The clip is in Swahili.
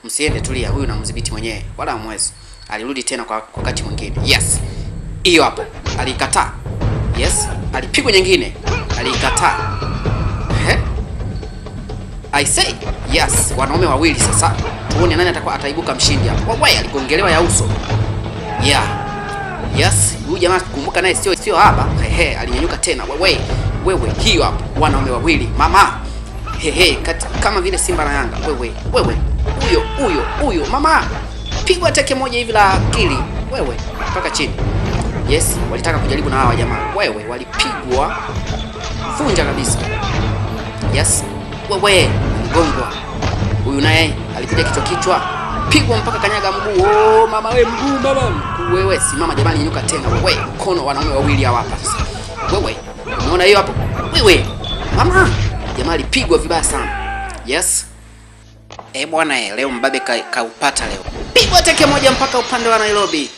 Msiende, tulia, huyu namdhibiti mwenyewe, wala hamwezi. Alirudi tena kwa wakati mwingine. Yes, hiyo hapo alikataa. Yes, alipigwa nyingine, alikataa. Ehe. I say yes, wanaume wawili sasa, tuone nani atakuwa ataibuka mshindi hapo. Wewe aligongelewa ya uso. Yeah. Yes, huyu jamaa kumbuka naye sio haba. Hehe, alinyanyuka tena. Wewe, wewe, hiyo hapo. Wanaume wawili. Mama. Hehe, kama vile Simba na Yanga. Wewe, wewe. Huyo, huyo, huyo. Mama. Pigwa teke moja hivi la akili. Wewe, mpaka chini. Yes, walitaka kujaribu na hawa jamaa. Wewe, walipigwa vunja kabisa. Yes. Wewe, aligongwa. Huyu naye alikuja kichwa kichwa, pigwa mpaka kanyaga mguu. Oh, mama we, mguu mama, mguu wewe, simama jamani, inuka tena wewe. Mkono, wanaume wawili hawa hapa sasa. Wewe, umeona hiyo hapo? Wewe, mama, jamaa alipigwa vibaya sana. Yes. Eh bwana, leo mbabe kaupata leo. Pigwa teke moja mpaka upande wa Nairobi.